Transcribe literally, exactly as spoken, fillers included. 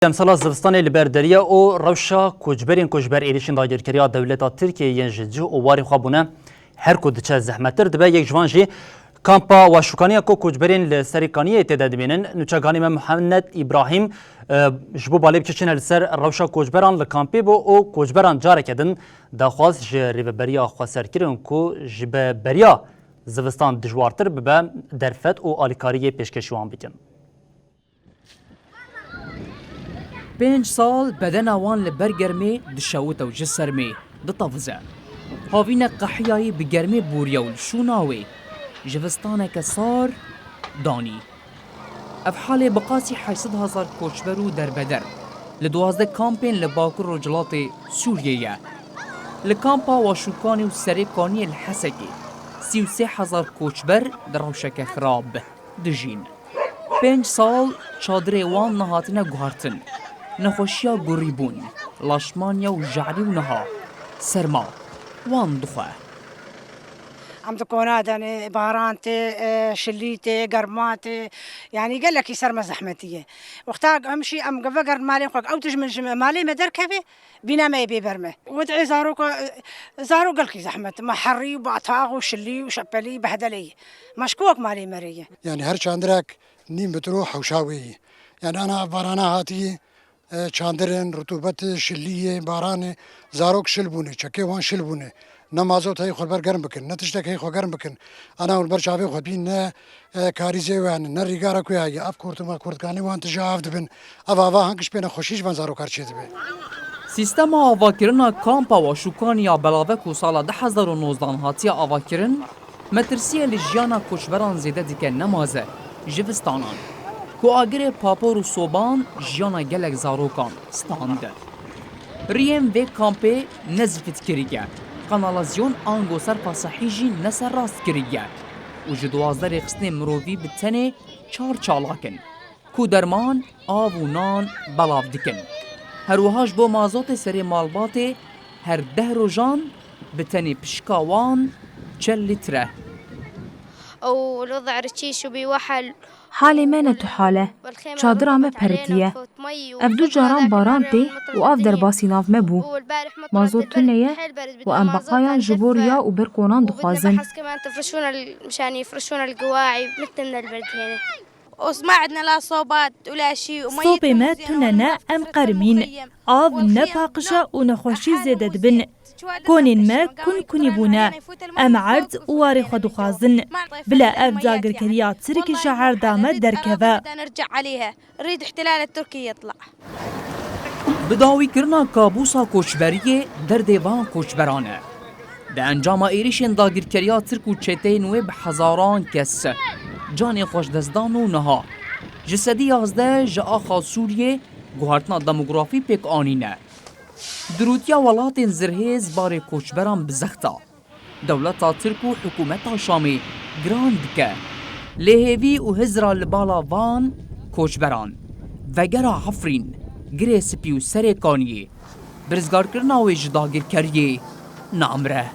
Demsala zivistanê li ber deriya û rewşa koçberên ku ji ber êrîşên dagirkeriya dewleta Tirkiyê yên ji cih û warê xwe bûne, her ku diçe zehmettir dibe. Yek ji van jî kampa Waşûkanî ye ku koçberên li Serê Kaniyê tê de dimînin. Nûçeganê me Muhammed Îbrahîm, e, ji bo balê biçe çi ne li ser rewşa koçberan li kampê bû û koçberan careke din daxwaz ji rêveberiya xweserkirin ku ji be beriya zivistan dijwartir bibe, derfet û alîkariyê pêşkêşî wan bikin. Pênc sal bedena wan li ber germê dişewite û ji sermê ditevize. Havînek qehiyayî bi germê bûriye û li şûna wê jivistaneke sar danî. Ev halê bi qasî heşt sed hezar koçber û derbeder li duwazdeh kampên li bakur rojhilatê Sûriyê ye. Li kampa Waşûkanê û Serê Kaniyê li Hesekê sî û sê hezar koçber di rewşeke xirab dijîn. Pênc sal çadirê wan nehatine guhertin. Nexweşiya gurîbûn, laşmaniya û je'rî û niha serma wan dixwe. Em di kona de ne, baran tê, e, şilî tê, germa tê. Yanî gelekî ser me zehmetî ye. Wexta em şî em vegerin malên xwe, ew dijmin ji me, malê me derkeve, bîna me yê bê ber me. Wed'ê zaroka, e, zarok gelkî zehmet. Me herî û batax û şilî û şepelî behdelê ye. Me ji ku wek malê me rê ye. Yanî her çandirek nîm bitir û hewşa wê ye. Yanî ana ev barana hatiye, e, çandirin, rutubet, şiliyê, baranê, zarok şil bûne, çekê wan şil bûne. Ne mazot heyî xwe ber germ bikin, ne tiştek heyî xwe germ bikin. Ana hûn ber çavê xwe bîn, ne, e, karîzê wan, ne rîgara ku heye. Ev kurtuma kurtkanî wan tije av dibin. Ev ava hangiş pê nexweşî ji van zarokar çêdibe. Sîstema avakirina kampa Waşûkanî ya belave ku sala du hezar û nozdeh hatiye avakirin, metirsiyê li jiyana koçberan zêde dike, nema ze jivistanan. Ku agirê papor û soban jiyana gelek zarokan stand. Riyên vê kampê ne zifit kiriye. Kanalazyon ango serfa sehî jî ne serrast kiriye. Û ji duwazdeh rêxistinên mirovî bi tenê çar çalak in ku derman, av û nan belav dikin. Her wiha ji bo mazotê serê malbatê her deh rojan bi tenê pişka wan çil lître. Halê me ne tu hal e. Çadira me peritiye. Ev du caran baran tê û av derbasî nav me bû. Mazot tune ye û em beqayan ji bo riya û ber konan dixwazin. Sopê me tune ne, em qerimîn. Av ne paqij e û nexweşî zêde dibin. Konên me kun kunî bûne. Em erd û warê xwe dixwazin. Bila ev dagirkeriya Tirk ji erda me derkeve. Bi dawîkirina kabûsa koçberiyê derdê van koçberan e. Di encama êrîşên dagirkeriya Tirk û çeteyên wê bi hezaran kes canê xwe ji dest dan û niha ji sedî yazdeh ji axa Sûriyê guhertina demografî pêk anîne. Dirûtiya welatên zirhêz barê koçberan bi zexta dewleta Tirk û hikûmeta Şamê giran dike. Lê hêvî û hizra li bala van koçberan, vegera Efrîn, Girê Spî û Serê Kaniyê, bi rizgarkirina wê ji dagirkeriyê namire.